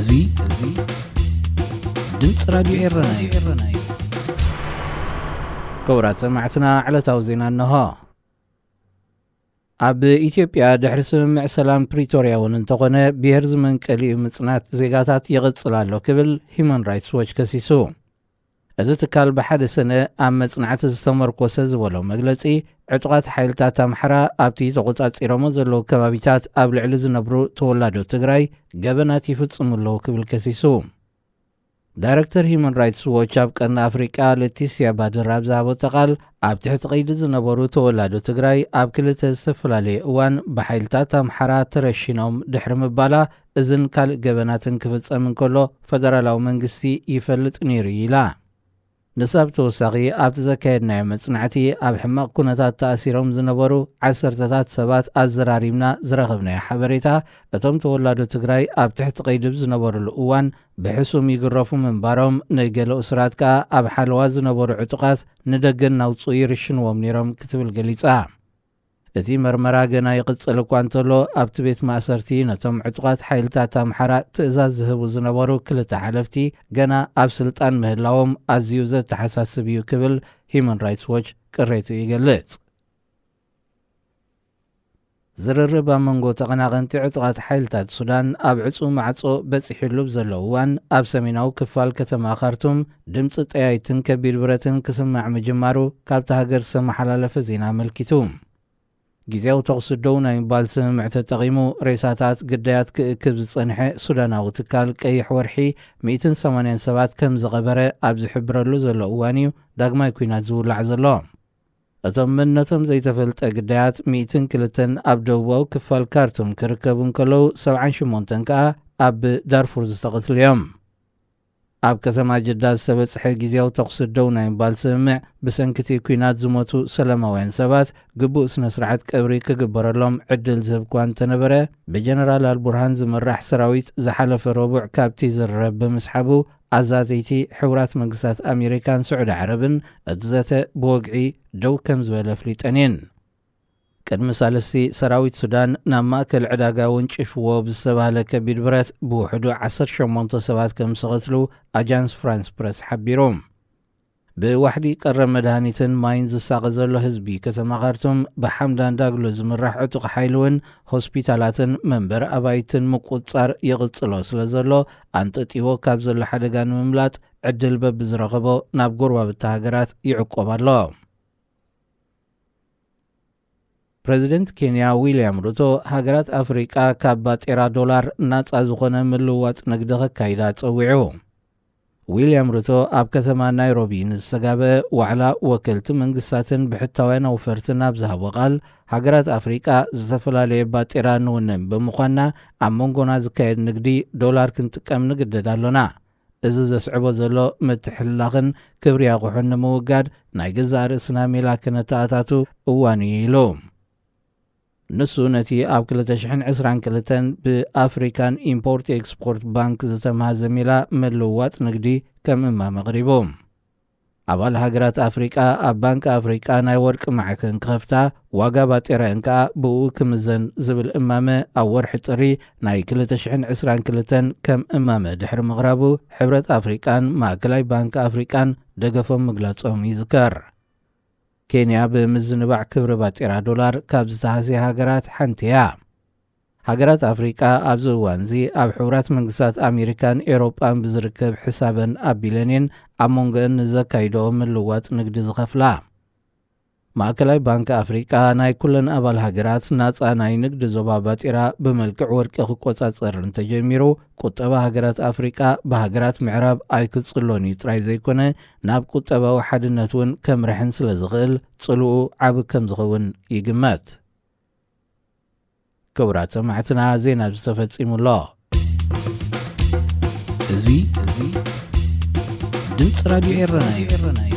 እዚ እዚ ድምፂ ራዲዮ ኤረና እዩ። ክቡራት ሰማዕትና፣ ዕለታዊ ዜና እንሆ። ኣብ ኢትዮጵያ ድሕሪ ስምምዕ ሰላም ፕሪቶርያ እውን እንተኾነ ብሄር ዝመንቀሊኡ ምጽናት ዜጋታት ይቕጽል ኣሎ ክብል ሂዩማን ራይትስ ዎች ከሲሱ። እቲ ትካል ብሓደ ሰነ ኣብ መጽናዕቲ ዝተመርኮሰ ዝበሎ መግለጺ፣ ዕጡቓት ሓይልታት ኣምሓራ ኣብቲ ተቖጻጺሮሞ ዘለዉ ከባቢታት ኣብ ልዕሊ ዝነብሩ ተወላዶ ትግራይ ገበናት ይፍጽሙ ኣለዉ ክብል ከሲሱ። ዳይረክተር ሂዩማን ራይትስ ዎች ኣብ ቀርኒ ኣፍሪቃ ለቲስያ ባድር ኣብ ዝሃበቶ ቃል፣ ኣብ ትሕቲ ቀይዲ ዝነበሩ ተወላዶ ትግራይ ኣብ ክልተ ዝተፈላለየ እዋን ብሓይልታት ኣምሓራ ተረሺኖም ድሕሪ ምባላ፣ እዝን ካልእ ገበናትን ክፍጸም እንከሎ ፈደራላዊ መንግስቲ ይፈልጥ ነይሩ ኢላ። ንሳ ብተወሳኺ፣ ኣብቲ ዘካየድናዮ መጽናዕቲ ኣብ ሕማቕ ኩነታት ተኣሲሮም ዝነበሩ ዓሰርተታት ሰባት ኣዘራሪብና ዝረኸብናዮ ሓበሬታ፣ እቶም ተወላዶ ትግራይ ኣብ ትሕቲ ቀይዲ ዝነበሩሉ እዋን ብሕሱም ይግረፉ ምንባሮም፣ ንገለ እሱራት ከኣ ኣብ ሓለዋ ዝነበሩ ዕጡቓት ንደገ እናውጽኡ ይርሽንዎም ነይሮም ክትብል ገሊጻ። እቲ መርመራ ገና ይቕጽል እኳ እንተሎ፣ ኣብቲ ቤት ማእሰርቲ ነቶም ዕጡቓት ሓይልታት ኣምሓራ ትእዛዝ ዝህቡ ዝነበሩ ክልተ ሓለፍቲ ገና ኣብ ስልጣን ምህላዎም ኣዝዩ ዘተሓሳስብ እዩ ክብል ሂዩማን ራይትስ ዎች ቅሬቱ ይገልጽ። ዝርርብ ኣብ መንጎ ተቐናቐንቲ ዕጡቓት ሓይልታት ሱዳን ኣብ ዕጹው ማዕጾ በጺሑ ኣብ ዘሎ እዋን፣ ኣብ ሰሜናዊ ክፋል ከተማ ካርቱም ድምጺ ጠያይትን ከቢድ ብረትን ክስማዕ ምጅማሩ ካብታ ሃገር ዝተመሓላለፈ ዜና ኣመልኪቱ። ግዜያዊ ተኹሲ ደው ናይ ምባል ስምምዕ ተጠቒሙ፣ ሬሳታት ግዳያት ክእክብ ዝጸንሐ ሱዳናዊ ትካል ቀይሕ ወርሒ ሚእትን ሰማንያን ሰባት ከም ዝቐበረ ኣብ ዝሕብረሉ ዘሎ እዋን እዩ ዳግማይ ኲናት ዝውላዕ ዘሎ። እቶም መንነቶም ዘይተፈልጠ ግዳያት ሚእትን ክልተን ኣብ ደቡባዊ ክፋል ካርቱም ክርከቡ እንከለዉ፣ ሰብዓን ሽሞንተን ከኣ ኣብ ዳርፉር ዝተቐትሉ እዮም። ኣብ ከተማ ጅዳ ዝተበጽሐ ግዜያዊ ተኹሲ ደው ናይ ምባል ስምምዕ፣ ብሰንኪ እቲ ኲናት ዝሞቱ ሰላማውያን ሰባት ግቡእ ስነ ስርዓት ቀብሪ ክግበረሎም ዕድል ዝህብ እኳ እንተነበረ፣ ብጀነራል ኣልቡርሃን ዝምራሕ ሰራዊት ዝሓለፈ ረቡዕ ካብቲ ዝርርብ ብምስሓቡ፣ ኣዛዘይቲ ሕቡራት መንግስታት ኣሜሪካን ስዑዲ ዓረብን እቲ ዘተ ብወግዒ ደው ከም ዝበለ ኣፍሊጠን እየን። ቅድሚ ሳልስቲ፣ ሰራዊት ሱዳን ናብ ማእከል ዕዳጋ ወንጪፍዎ ብዝተባህለ ከቢድ ብረት ብውሕዱ ዓሰርተ ሸሞንተ ሰባት ከም ዝተቐትሉ ኣጃንስ ፍራንስ ፕረስ ሓቢሩ። ብዋሕዲ ቀረብ መድሃኒትን ማይን ዝሳቐ ዘሎ ህዝቢ ከተማ ካርቱም፣ ብሓምዳን ዳግሎ ዝምራሕ ዕጡቕ ሓይሊ እውን ሆስፒታላትን መንበሪ ኣባይትን ምቁጽጻር ይቕጽሎ ስለ ዘሎ፣ ኣንጠጢዎ ካብ ዘሎ ሓደጋ ንምምላጥ ዕድል በብዝረኸቦ ናብ ጎረባብቲ ሃገራት ይዕቆብ ኣሎ። ፕረዚደንት ኬንያ ዊልያም ሩቶ፣ ሃገራት ኣፍሪቃ ካብ ባጤራ ዶላር ናጻ ዝኾነ ምልውዋጥ ንግዲ ከካይዳ ጸዊዑ። ዊልያም ሩቶ ኣብ ከተማ ናይሮቢ ንዝተጋበ ዋዕላ ወከልቲ መንግስታትን ብሕታውያን ኣውፈርትን ኣብ ዝሃቦ ቃል፣ ሃገራት ኣፍሪቃ ዝተፈላለየ ባጤራ ንውንን ብምዃንና፣ ኣብ መንጎና ዝካየድ ንግዲ ዶላር ክንጥቀም ንግደድ ኣሎና። እዚ ዘስዕቦ ዘሎ ምትሕልላኽን ክብሪ ኣቑሑን ንምውጋድ ናይ ገዛእ ርእስና ሜላ ክነተኣታቱ እዋን እዩ ኢሉ። ንሱ ነቲ ኣብ ክልተ ሽሕን ዕስራን ክልተን ብኣፍሪካን ኢምፖርት ኤክስፖርት ባንክ ዝተምሃዘ ሜላ ምልውዋጥ ንግዲ ከም እማም ኣቕሪቡ። ኣባል ሃገራት ኣፍሪቃ ኣብ ባንክ ኣፍሪቃ ናይ ወርቂ ማዕከን ክኸፍታ፣ ዋጋ ባጤራኤን ከኣ ብኡ ክምዘን ዝብል እማመ ኣብ ወርሒ ጥሪ ናይ ክልተ ሽሕን ዕስራን ክልተን ከም እማመ ድሕሪ ምቕራቡ፣ ሕብረት ኣፍሪቃን ማእከላይ ባንክ ኣፍሪቃን ደገፎም ምግላጾም ይዝከር። ኬንያ ብምዝንባዕ ክብሪ ባጤራ ዶላር ካብ ዝተሃስያ ሃገራት ሓንቲ እያ። ሃገራት ኣፍሪቃ ኣብዚ እዋንዚ ኣብ ሕቡራት መንግስታት ኣሜሪካን ኤውሮጳን ብዝርከብ ሕሳበን ኣቢለን እየን ኣብ መንጎአን ንዘካይድኦ ምልዋጥ ንግዲ ዝኸፍላ። ማእከላይ ባንክ ኣፍሪቃ ናይ ኩለን ኣባል ሃገራት ናጻ ናይ ንግዲ ዞባ ባጤራ ብመልክዕ ወርቂ ክቆጻጸር እንተጀሚሩ፣ ቁጠባ ሃገራት ኣፍሪቃ ብሃገራት ምዕራብ ኣይክጽሎን እዩ ጥራይ ዘይኮነ፣ ናብ ቁጠባዊ ሓድነት እውን ከምርሕን ስለ ዝኽእል፣ ጽልኡ ዓቢ ከም ዝኸውን ይግመት። ክቡራት ሰማዕትና፣ ዜና ኣብዚ ተፈጺሙ ኣሎ። እዚ፣ እዚ ድምፂ ራዲዮ ኤረና እዩ።